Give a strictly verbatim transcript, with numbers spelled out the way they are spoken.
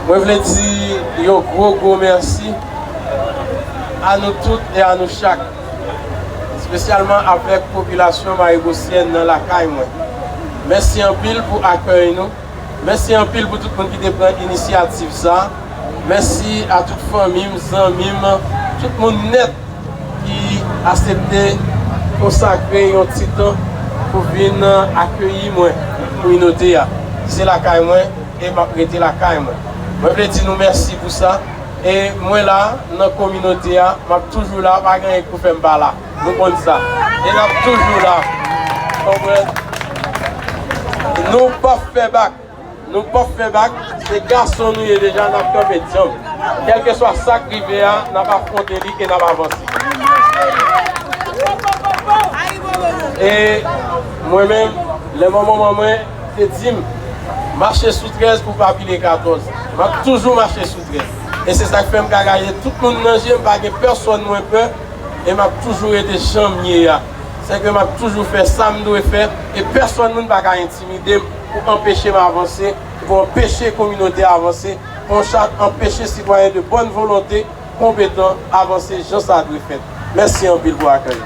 Mwen vle di yon gwo, gwo mèsi a nou tout e a nou chak, espesyalman avèk popilasyon Marigosyèn nan lakay mwen. Mèsi anpil pou akèy nou. Mèsi anpil pou tout moun ki te pran inisyativ sa. Mèsi a tout fanmi m, zanmi m, tout moun nèt ki aksepte konsakre yon ti tan pou vin akeyi mwen nan kominote a. Se lakay mwen e m ap rete lakay mwen. Mwen vle di nou mèsi pou sa. E mwen la, nan kominote a, m ap toujou la, pa gen anyen k pou fè m pa la. Nou konn sa. E n ap toujou la. Konprann? Nou p ap fè bak. Nou p ap fè bak. Se gason nou ye deja, n ap kanpe djanm. Kèlkeswa sa k rive a, n ap afwonte li e n ap avanse. E mwen menm, lè manman mwen te di m, mache sou trèz pou pa pile katòz. M ap toujou mache sou trèz. E se sa k fè m ka gade tout moun nan je, m pa gen pèsonn mwen pè, e m ap toujou rete jan m ye a. Se ke m ap toujou fè sa m dwe fè, e pèsonn moun pa ka entimide m pou anpeche m avanse, pou anpeche kominote a avanse, pou ancha-, anpeche sitwayen de bòn volonte, konpetan, avanse jan sa dwe fèt. Mèsi anpil pou akèy.